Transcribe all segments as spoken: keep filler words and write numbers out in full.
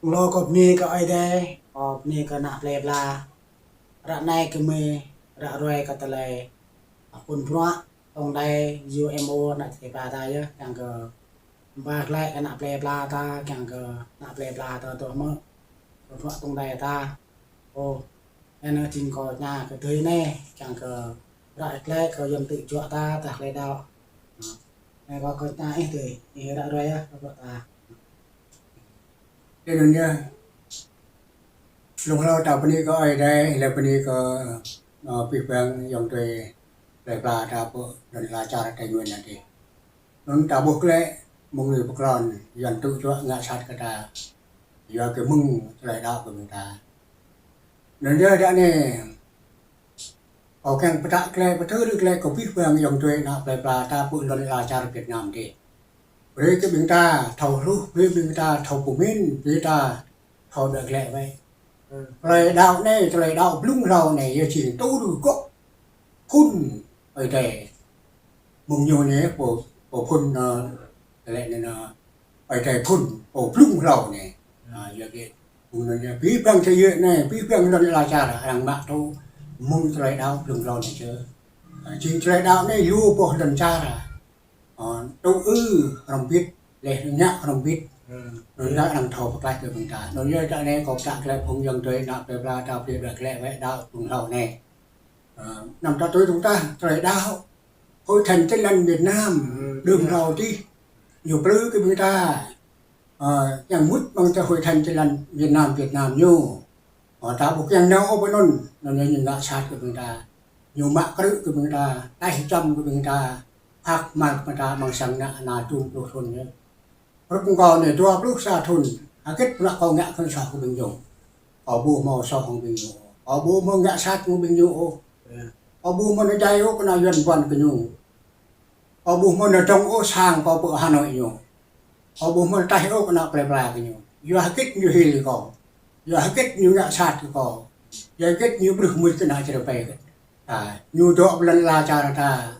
Hlâo kâo bơni kơ Ơi Adai, kâo bơni kơ ană plei pla. Ră anai gơmơi ră ruai kơ tơlơi, a, phun bruă tong đai U M O ană plei pla ta yơh, kiăng kơ ba glaĭ kơ ană plei pla ta, kiăng kơ ană plei pla ta tŏ hmư̆ kơ bruă tong đai ta. Ơ, anŭn jing kâo tơña kơ adơi anai, kiăng kơ ră glaĭ kơ Yuan tŭ juă ta, ta glaĭ đaŏ. Anai kâo kơ tơña ih adơi, ih ră ruai yơh kơ bruă ta. Tui anŭn yơh, hlâo hlâo ta bơni kơ Ơi Adai, lĕ bơni kơ, ơ, abih bang ayŏng adơi plei pla ta pơ lŏn ala čar Tây Nguyên anai. Anŭn ta ƀuh glaĭ mơ̆ng anai pơkŏn Yuan tŭ juă ngă sat kơ ta. Yua kơ mơ̆ng tơlơi đaŏ kơ ƀing ta. Anŭn yơh ră anai kâo kiăng pơtă glaĭ, pơtô glaĭ kơ abih bang ayŏng adơi ană plei pla ta pơ lŏn ala čar Việt Nam adih. Brơi kơ ƀing ta thâo hluh, brơi ƀing ta thâo pơmĭn, brơi ta thâo đuaĭ glaĭ wơ̆t. Tơlơi đaŏ anai, tơlơi đaŏ blung hlâo anai, yua jing tŭ rơgŏ phŭn Ơi Adai. Mơ̆ng ñu anai, pô, pô phŭn, ơ, tơlơi anai, ơ, Ơi Adai phŭn, pô blung hlâo anai. A, yua kơ, mơ̆ng anai, abih bang thế giới anai, abih bang lŏn ala čar, arăng mă tŭ, mơ̆ng tơlơi đaŏ blung hlâo anai čơ. A, jing tơlơi đaŏ anai, lu boh lŏn čar. Ơ, tŭ ư hrŏm bit, leh ngă hrŏm bit. Anŭn yơh arăng thâo pơklaih kơ ƀing ta. Anŭn yơh ră anai kâo pơtă glaĭ phung ayŏng adơi ană plei pla ta brơi đuaĭ glaĭ wơ̆t đaŏ blung hlâo anai. Ơ, anăm ta tui tŭ tah, tơlơi đaŏ Hội Thánh Tin Lành Việt Nam, đưm hlâo adih, ñu plư kơ ƀing ta. Ơ, kiăng mŭt mơ̆ng tơ Hội Thánh Tin Lành Việt Nam, Việt Nam ñu. Ơ, ta ƀu kiăng nao ôh pơ anŭn, anŭn yơh ñu ngă sat kơ ƀing ta. Ñu mă krư̆ kơ ƀing ta, taih čăm kơ ƀing ta, phak mal kơ ƀing ta amăng sang ană, ană tơjuh pluh thŭn yơh. Hrup kâo anai dua pluh sa thŭn, hơget bruă kâo ngă kơ soh kơ ƀing ñu. Kâo ƀu hmâo soh hăng ƀing ñu. Kâo ƀu hmâo ngă sat hăng ƀing ñu ôh. Kâo ƀu hmâo nao djai ôh kơ ană Yuan ƀuăn kơ ñu. Kâo ƀu hmâo nao dŏng ôh sang kâo pơ Hà Nội ñu. Kâo ƀu hmâo taih ôh kơ ană plei pla kơ ñu. Yua hơget ñu hil kơ kâo. Yua hơget ñu ngă sat kơ kâo. Yua hơget ñu brưh mưč kơ ană čơrơpai kơ ta. Ñu dŏ pơ lŏn ala čar ta.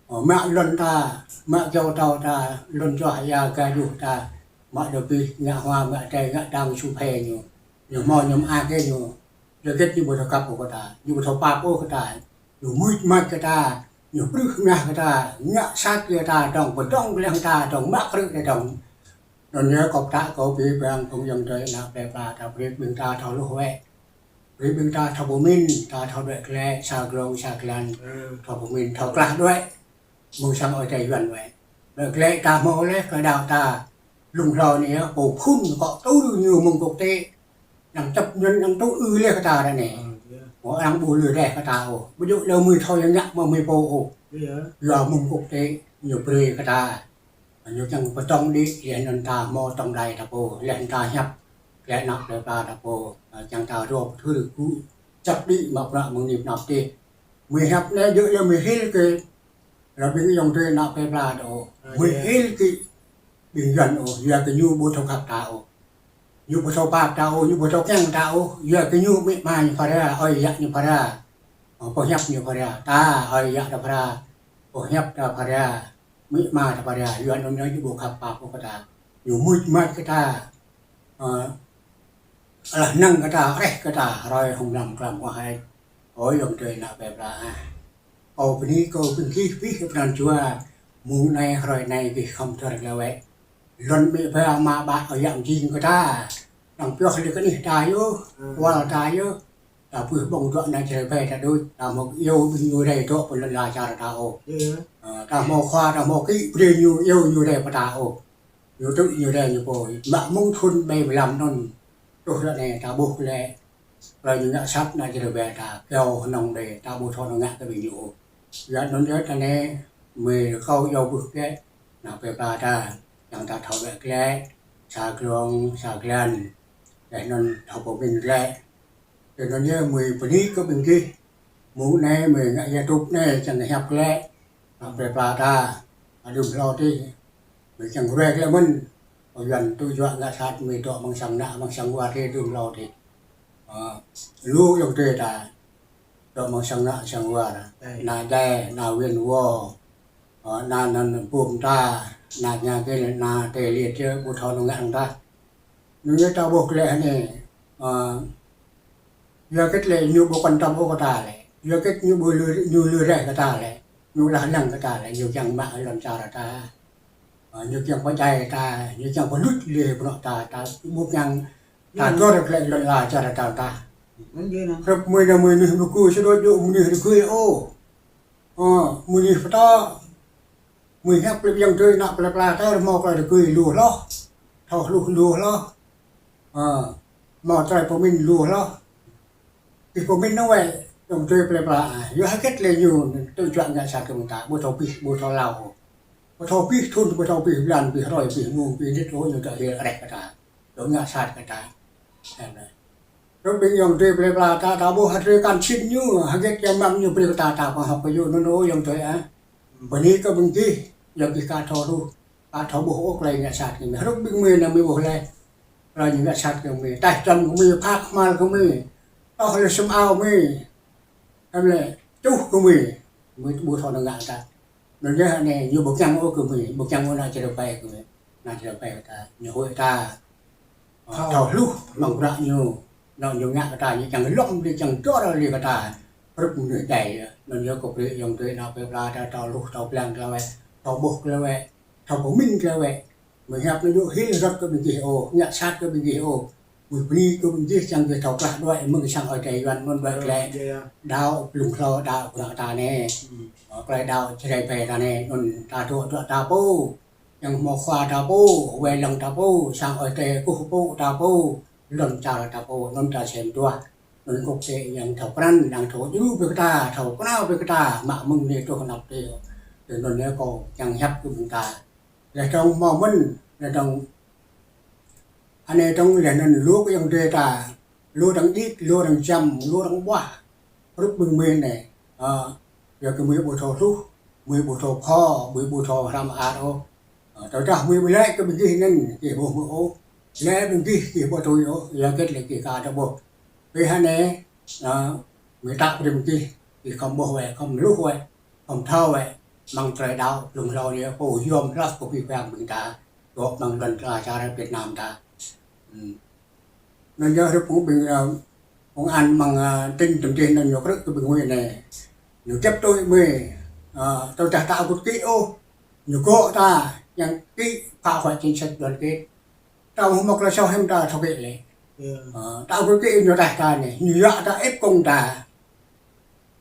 Ơ, mă lŏn ta, mă kyâo tâo ta, lŏn čuah ia gajuh ta, mă dơbih, ngă hua, ngă tơi, ngă đang su phe ñu. Ñu hmâo ñu mơak kơ ñu. Yua hơget ñu ƀu thâo khăp ôh kơ ta, ñu ƀu thâo pap ôh kơ ta, ñu mưč mač kơ ta, ñu brưh mah kơ ta, ngă sat kơ ta, dŏng pơdŏng gleh ta, dŏng mă krư̆ ta dŏng. Anŭn yơh kâo pơtă kơ abih bang phung ayŏng adơi ană plei pla ta brơi ƀing ta thâo hluh wơ̆t. Brơi ƀing ta thâo pơmĭn, ta thâo đuaĭ glaĭ, sa glông, sa glan, thâo pơmĭn, thâo klah đuaĭ. Mơ̆ng sang Ơi Adai Yuan wơ̆t. Đuaĭ glaĭ ta hmâo leh, kơ đaŏ ta blung hlâo anai yơh, pô phŭn kơ tŭ rơgŏ ñu mơ̆ng quốc tế. Arăng chấp nhận, arăng tŭ ư leh kơ ta ră anai. Ơ, yơh. Ơ, arăng ƀu lui reh kơ ta ôh. Ƀu djơ̆ lơ mơi thâo yơh ngă mă mơi pô ôh. Yơh. Yua mơ̆ng quốc tế ñu brơi kơ ta. Ñu kiăng pơdŏng đĭ, leh anŭn ta hmâo tong đai ta pô, leh anŭn ta hiăp, leh anŭn plei pla ta pô, ơ, kiăng ta rŏ pơthưr gŭ, čăp đĭ mă bruă mơ̆ng anai pơ anăp adih. Mơi hiăp anai djơ̆ lơ mơi hil kơ, ră ƀing ayŏng adơi ană plei pla ta ôh. Mơi hil kơ ƀing Yuan ôh, yua kơ ñu ƀu thâo khăp ta ôh. Ñu ƀu thâo pap ta ôh, ñu ƀu thâo kiăng ta ôh, yua kơ ñu amĭ ama ñu phara, ơi yă ñu phara. Ơ, pô hiăp ñu phara, ta, ơi yă ta phara, pô hiăp ta phara. Amĭ ama ta phara, Yuan anŭn ñu ƀu khăp pap ôh kơ ta. Ñu mưč mač kơ ta. Ơ, alah năng kơ ta, reh kơ ta, hrơi hông năm klăm kơ hai. Ơi ayŏng adơi ană plei pla ah. Kâo bơni kơ ƀing gih abih pran jua, mơ̆ng anai hrơi anai gih khŏm tơr glaĭ wơ̆t. Lŏn amĭ ama ƀă ơi yă mơjing kơ ta. Arăng pioh lĕ kơ anih ta yơh, kual ta yơh. Ta pơƀơ̆ng dŏ anai čơrơpai ta đôč, ta hmâo iâu ƀing ñu rai dŏ pơ lŏn ala čar ta ôh. Ơ, ta hmâo khua, ta hmâo kĭ, brơi ñu iâu ñu rai pơ ta ôh. Ñu tŭ ñu rai ñu pô, mă mơ̆ng thŭn ƀai mlam anŭn. Truh ră anai ta ƀuh lĕ, tơlơi ñu ngă sat ană čơrơpai ta, kyâo hơnơ̆ng đơi, ta ƀu thâo nao ngă kơ ƀing ñu ôh. Yua anŭn yơh ră anai, mơi rơkâo iâu ƀuh glaĭ, ană plei pla ta, kiăng ta thâo đuaĭ glaĭ, sa glông, sa glan. Leh anŭn thâo pơmĭn glaĭ. Tui anŭn yơh mơi bơni kơ ƀing gih. Mơ̆ng anai mơi ngă YouTube anai kiăng hiăp glaĭ. Ană plei pla ta. Đưm hlâo adih. Mơi kiăng ruai glaĭ mơ̆n. Ơ Yuan tŭ juă ngă sat mơi dŏ amăng sang ană amăng sang wa adih đưm hlâo adih. Ơ, lu ayŏng adơi ta. Dŏ amăng sang ană sang wa. Ană djai, ană win wo. Ơ, ană anŭn bum ta. Ană ña kơ ană tê liệt yơh, ƀu thâo nao ngă hăng ta. Ñu yơh ta ƀuh glaĭ anai. Ơ, yua hơget lĕ ñu ƀu quan tâm ôh kơ ta lĕ. Yua hơget ñu ƀu lư, ñu lư reh kơ ta lĕ. Ñu lah lăng kơ ta lĕ. Ñu kiăng mă lŏn čar ta. Ơ, ñu kiăng pơdjai ta, ñu kiăng pơlŭč lĕ bruă ta, ta ƀu kiăng ta dŏ glaĭ lŏn ala čar ta ta. Hrup mơi anai mơnuih mơgui sơdôč dŏ mơnuih rơgơi ôh. Ơ, mơnuih pơtô. Mơi hiăp lĕ ayŏng adơi ană plơi pla ta hmâo tơlơi rơgơi lu hloh. Thâo hluh lu hloh. Ơ, hmâo tơlơi pơmĭn lu hloh. Ih pơmĭn nao wơ̆t, ayŏng adơi plơi pla, yua hơget lĕ ñu tŭ juă ngă sat kơ ƀing ta, ƀu thâo pĭ, ƀu thâo hlâo. Ƀu thâo pĭ thŭn, ƀu thâo pĭ blan, pĭ hrơi, pĭ mông, pĭ nit ôh, ñu dŏ hil reh kơ ta. Dŏ ngă sat kơ ta. Hrup ƀing ayŏng adơi plơi pla ta, ta ƀuh hơdrơi kăn sĭt ñu, hơget yang mă ñu brơi kơ ta, ta pơhŏk kơ ñu, anŭn ôh ayŏng adơi ah. Bơni kơ ƀing gih, yua gih aka thâo hluh, aka thâo ƀuh ôh tơlơi ngă sat kơ mơi. Hrup ƀing mơi anai mơi ƀuh lĕ. Tơlơi ñu ngă sat kơ mơi, taih čăm kơ mơi, phak hmal kơ mơi. Tŏh lĕ sum ao mơi. Em lĕ čuh kơ mơi. Mơi ƀu thâo nao ngă ta. Anŭn yơh anai ñu ƀu kiăng ôh kơ mơi, ƀu kiăng ôh ană čơrơpai kơ mơi. Ană čơrơpai kơ ta, ñu huĭ ta. Ơ, thâo hluh mơ̆ng bruă ñu. Anŭn ñu ngă kơ ta, ñu čang lŏm lĕ, čang dŏ lĕ kơ ta. Hrup mơnuih djai yơh. Anŭn yơh kâo brơi ayŏng adơi ană plơi pla ta thâo hluh, thâo blang tơlơi wơ̆t, thâo ƀuh tơlơi wơ̆t, thâo pơmĭn tơlơi wơ̆t. Mơi hiăp anai dŏ hil rơ̆t kơ ƀing gih ôh, ngă sat kơ ƀing gih ôh. Mơi bơni kơ ƀing gih čang gih thâo klah đuaĭ mơ̆ng sang Ơi Adai Yuan anŭn đuaĭ tơlơi đaŏ blung hlâo đaŏ bruă ta anai. Ơ, tơlơi đaŏ čơrơpai ta anai, anŭn ta dŏ dŏ ta pô. Yang hmâo khua ta pô, wai lăng ta pô, sang Ơi Adai kơkuh pô ta pô, lŏn čar ta pô, anŭn ta sem duah. Anŭn kŏk tĕ yang thâo krăn, yang thâo djru brơi kơ ta, thâo kơnao brơi kơ ta, mă mơ̆ng anai truh anăp tĕ. Tơl anŭn yơh kâo čang hiăp kơ ƀing ta. Lĕ dong hmâo mơ̆n, lĕ dong anai dong lĕ anŭn lu kơ ayŏng adơi ta, lu dong đĭt, lu dong čăm, lu dong ƀuah. Hrup ƀing mơi anai, ơ, yua kơ mơi ƀu thâo hluh, mơi ƀu thâo pho, mơi ƀu thâo hrăm ar ôh. Ơ, tơdah mơi ƀu laĭ kơ ƀing gih anŭn, gih ƀu hmư̆ ôh. Laĭ ƀing gih, gih ƀu tui ôh, yua hơget lĕ gih aka thâo ƀuh. Ƀơi anai, ơ, mơi tă brơi ƀing gih, gih khŏm ƀuh wơ̆t, khŏm hluh wơ̆t, khŏm thâo wơ̆t, mơ̆ng tơlơi đaŏ blung hlâo anai, pô yom hloh kơ abih bang ƀing ta, dŏ mơ̆ng lŏn ala čar Việt Nam ta. Hm. Anŭn yơh hrup phung ƀing, ơ, phung an mơ̆ng, ơ, tỉnh Tâm Trinh anŭn ñu krư̆ kơ ƀing mơi anai. Ñu čĕp tui mơi, ơ, tơdah ta ƀu kĭ ôh, ñu gŏ ta, yang kĭ phá hoại chính sách đoàn kết. Ta hmâo mơ̆ng tơlơi soh hiam ta thâo kĭ lĕ. Ơ, ta ƀu kĭ ñu taih ta anai, ñu yua ta ĕp kông ta.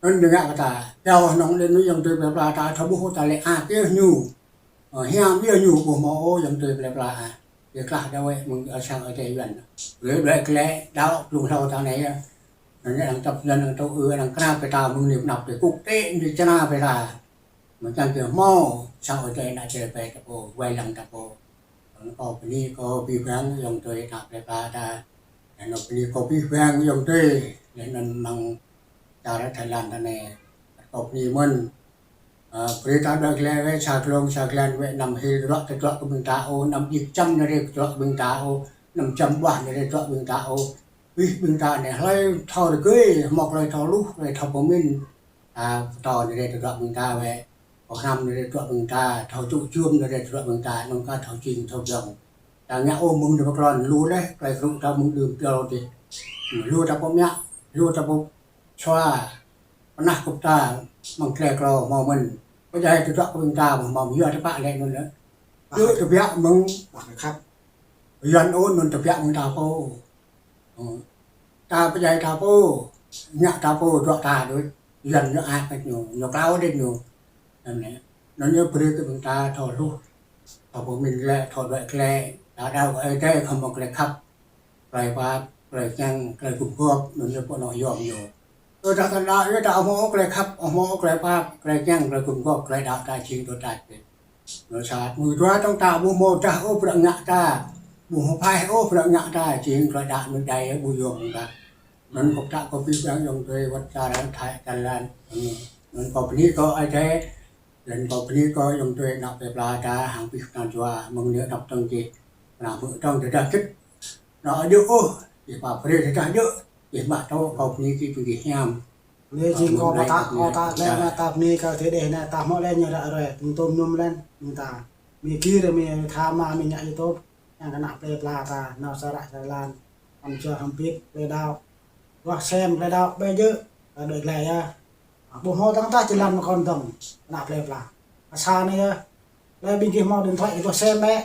Anŭn ñu ngă kơ ta, yua anŭn lĕ anai ayŏng adơi plơi pla ta thâo ƀuh ta lĕ ah, yơh ñu. Ơ, hiam yơh ñu ƀu hmâo ôh ayŏng adơi plơi pla ah. Yơh klah đaŏ wơ̆t mơ̆ng sang Ơi Adai Yuan. Lĕ đuaĭ tơlơi đaŏ blung hlâo ta anai yơh. Anŭn yơh đang tơpă anŭn đang tŭ ư đang kơnap brơi ta mơ̆ng anai pơ anăp tĕ kŏk tĕ ñu čơna brơi ta. Mơ̆ng čang gih hmâo sang Ơi Adai ană čơrơpai ta pô, wai lăng ta pô. Anŭn kâo bơni kơ abih bang ayŏng adơi ană plơi pla ta. Anŭn bơni kơ abih bang ayŏng adơi, lĕ anŭn mơ̆ng čar Thái Lan ta anai. Kâo bơni mơ̆n. Ơ, brơi ta đuaĭ glaĭ wơ̆t sa glông sa glan wơ̆t anăm hil ruă tơdruă kơ ƀing ta ôh, anăm djik čăm anai rai tơdruă kơ ƀing ta ôh, anăm čăm ƀuah anai rai tơdruă ƀing ta ôh. Abih ƀing ta anai hlơi thâo rơgơi, hmâo tơlơi thâo hluh, tơlơi thâo pơmĭn. Ta pơtô anai rai tơdruă ƀing ta wơ̆t. Pơhrăm anai rai tơdruă ƀing ta, thâo čŭ jum anai rai tơdruă ƀing ta, anŭn kah thâo jing thâo jŏng. Ta ngă ôh mơ̆ng anai pơklŏn, lu laih, tơlơi krư̆ ta mơ̆ng đưm pioh dih. Lu ta pơmă, lu ta pơsua, pơnah kơp ta, mơ̆ng tơlơi klâo hmâo mơ̆n. Pơdjai tơdruă kơ ƀing ta, hmâo mơ̆n yua tơpă lĕ anŭn lĕ. Yua tơbiă mơ̆ng Yuan ôh, anŭn tơbiă mơ̆ng ta pô. Ơ. Ta pơdjai ta pô, ngă ta pô, dŏ ta đôč. Yuan ñu ăt kơ ñu, ñu klâo đĭ ñu. Anŭn yơh. Anŭn yơh brơi kơ ƀing ta thâo hluh, thâo pơmĭn glaĭ, thâo đuaĭ glaĭ, ta đaŏ kơ Ơi Adai khŏm mơ̆ng tơlơi khăp, tơlơi pap, tơlơi kiăng, tơlơi gum gôp, anŭn yơh pô anŏ yom ñu. Ơ, ta ta đaŏ, yơh ta hmâo tơlơi khăp, hmâo tơlơi pap, tơlơi kiăng, tơlơi gum gôp, tơlơi đaŏ ta jing tơlơi tač. Anŭn sat mơ̆ng dua tơ̆ng ta ƀu hmâo tah ôh bruă ngă ta, ƀu hmâo phaih ôh bruă ngă ta, jing tơlơi đaŏ mơ̆ng djai ƀu yom ta. Anŭn kâo pơtă kơ abih bang ayŏng adơi wơ̆t čar Thái, Thái Lan. Anŭn kâo bơni kơ Ơi Adai, anŭn kâo bơni kơ ayŏng adơi ană plơi pla ta hăng abih bang jua mơ̆ng anai anăp tơ̆ng gih. Anăm hmư̆ tơ̆ng tơdah git. Anăm djơ̆ ôh, gih pap brơi tơdah djơ̆, gih mă tŏ kâo bơni gih ƀing gih hiam. Lĕ jing kâo pơtă, kâo pơtă lĕ anai ta bơni kơ tơdeh anai ta hmâo lĕ ñu ră ruai, mơ̆ng tôm mơñum lĕ mơ̆ng ta. Mơi gir, mơi tha ma, mơi ngă YouTube. Yang kơ ană plơi pla ta, nao sa ră sa lan, hăm jua hăm bit, plơi đaŏ. Ruah sem plơi đaŏ, ƀe jơ̆, ta đuaĭ glai yơh. Ƀu hmâo dơ̆ng tah jơlan mơkŏn dơ̆ng, kơ ană plơi pla. Kơ sa anai yơh, lĕ ƀing gih hmâo điện thoại kơ ruah sem bĕ.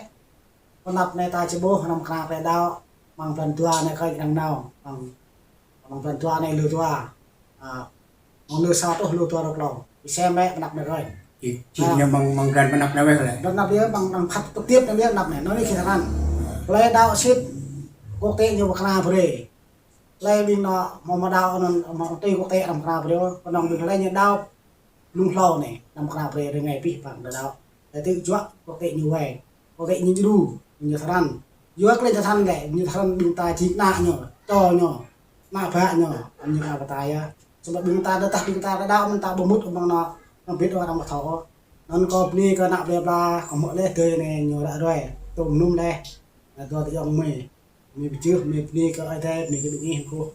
Pơ anăp anai ta či ƀuh, anăm kơna plơi đaŏ, amăng blan dua anai kơnh arăng nao, amăng amăng blan dua anai lu dua. A, amăng lu sa truh lu dua rơklâo. Ih sem bĕ pơ anăp anai kơnh. Či, či ñu amăng, amăng blan pơ anăp anai weh lĕ. Blan anăp yơh, amăng, amăng phat tơtip anai yơh anăp anai. Anŭn anai gih tơrăn. Plơi đaŏ sĭt, quốc tế ñu pơkra brơi. Plơi ƀing anŏ hmâo mơ̆ đaŏ anŭn, hmâo tui quốc tế arăng pơkra brơi. Kơnơ̆ng ƀing plơi ñu đaŏ Blung hlâo anai, anăm kơna brơi rơngai pih păng đa đaŏ. Tơdah tui juă quốc tế ñu wai, quốc tế ñu djru, ñu tơrăn. Yua kơ lĕ ñu tơrăn lĕ, ñu tơrăn ƀing ta jing ană ñu, čô ñu, ană bă ñu, ñu kơna pơtă yơh. Samơ̆ ƀing ta đa tah ƀing ta đa đaŏ mơ̆n ta ƀu mŭt amăng anŏ, anăm bit arăng ƀu thâo. Anŭn kâo bơni kơ ană plơi pla, kâo hmư̆ laih tui anai ñu ră ruai, tôm num laih. Anai dua tơyŏng mơi, mơi pơjưh, mơi bơni kơ Ơi Adai, bơni kơ ƀing ih kơkuh.